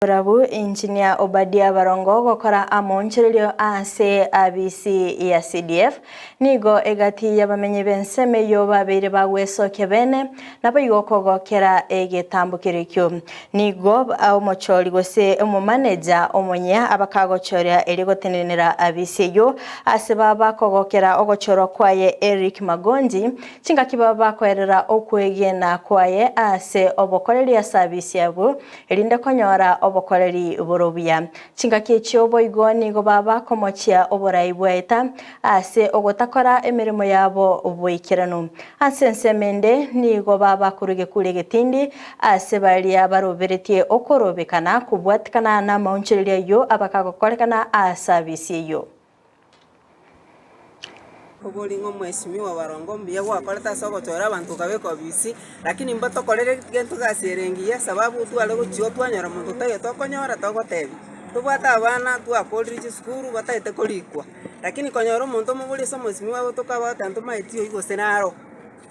Borabu, Engineer Obadia Barongo gokora amoonchorerio ase abisi ya CDF nigo egati y'abamenyi b'ensemo eyio babeire bagwesokia bene naboigo kogokera egetambokero ekio. Nigo omochori gose omomaneja omonyia abakagochoria erio gotenenera abisi eyio ase baba kogokera ogochorwa kwaye Eric Magonji chingaki baba bakoerera okwegena kwaye ase obokoreri ase abisi abwo erinde konyora obokoreri bore obuya. Chingaki echio boigo nigo baba komochia oborai bwaeta ase ogotakora emeremo yabo boikeranu. Ase ensemo ende nigo baba korwa egekuri egetindi ase baria baroberetie okorobekana kobwatikana namaonchoreria ayio abakagokorekana ase abisi eyio. Obori ng'a omwesimigwa barongo mbuya gwakorete ase ogochora abanto okabeka obisi, lakini mbatokorere gento egasi ere engiya sababu tware gochia twanyora monto taiyo tokonyora togotebia. Tobwate abana twakorire chisukuru bataete korikwa, lakini konyora omonto omobori ase omwesimigwa agotoka agoteba ntomaeti oywo gose naro.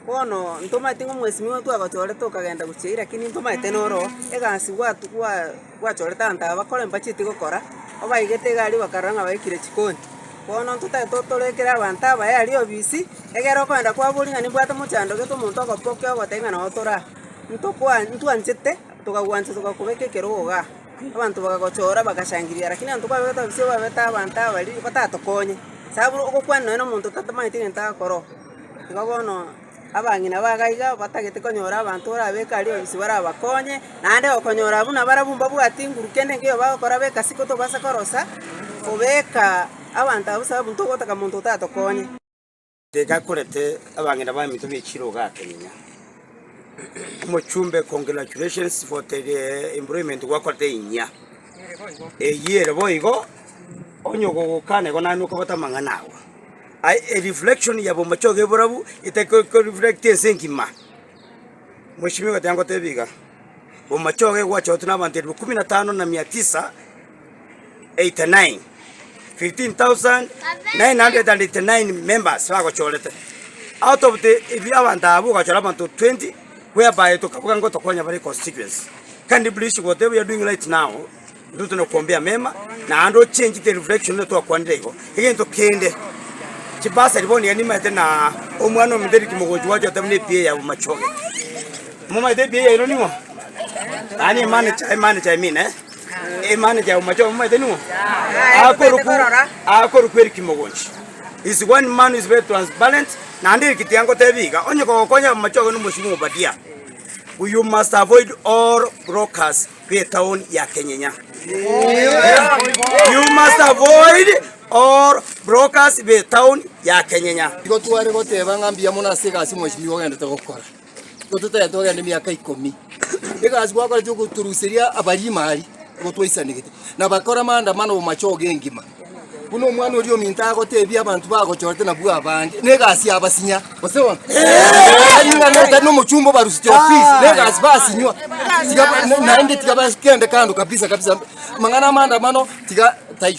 Bono ntomaeti ng'a omwesimigwa twagochorete okagenda gochia eyio lakini ntomaete noro oo, egasi gwatu gwa gwachorete abanto aba bakore mbachieti gokora, obaigete iga aria bakarora ng'a baikire chikoni. Bono ntotagete otorekere abanto abaya aria obisi, egere okogenda kwaboria ng'a nimbwate mochando gete omonto ogopokea ogotebia ng'a noo tore aa. Ntokwa ntwanchete tokagwancha togakobeka ekerogo igaa, abanto bakagochora bagashangiria lakini abanto kwabegete obisi obabete abanto abaria batatokonye, sababu ogokwana nonye na omonto otatamaeti egento agokora oo. Igo bono abang'ina ba iga iga batagete konyora abanto orabeke aria obisi barabakonye, naende okonyora buna barabwo mbabwati nguru kende nkeiyo bagokora beka isiko tobasa korosa, kobeka abanto abwo sababu ntogotaka monto otatokonye. Tigakorete abang'ina baminto b'echiro iga Kenya. Omochumbe congratulations for the employment gwakorete enyia. Eyio ere boigo, onye ogogokana igo naende okobwata amang'ana agwo. Aye ereflection ya bomochoge borabu etari ko reflect ense engima. Mweshimiwa tiga ngotebie iga, bomochoge gwachorete na abanto elifu kumi na tano na mia tisa 89, 15,989 members bagochorete. Out of the ebi abanto abwo ogachora abanto 20 whereby tokabuga ngotokonya bare constituency. Kindly please whatever you are doing right now, Intwe tonakombea mema, naende ochenchete reflection buna twakwanire igo. Egento kende, chibasari bono iga nimaete na omwana ominto Erick Mogochi gwachorete buna ePA ya Bomachoge. Momaete ePA yaino ning'o? Yaani emanager, emanager I mean eh, emanager ya Bomachoge momaete ning'o? Akorokwa akorokwa Erick Mogochi. Is one man who is very transparent, naende Erick tiga ngotebie iga, onye kogokonya Bomachoge na omosubao Obadia, you must avoid all brokers. b'etaoni ya Kenyenya. You must avoid all brokers b'etaoni ya Kenyenya. Igo tware goteba ng'a mbuya mono ase egasi omweshimiwa ogenderete gokora. Igo totagete togende emiaka ikomi. Egasi gwakorete ogotoruseria abarimo aria, igo twaisanegete. Na bakore maandamano bomachoge engima. Buna omwana oria ominto agotebia abanto bagochorete nabwo abange, na egasi yabasinya, gose bono? Tari ng'a no- tari nomochumba obarusetie ofisi, na egasi basinywa. Tiga ba- na- naende tiga bagende kando kabisa kabisa, amang'ana amaandamano tiga taiyo.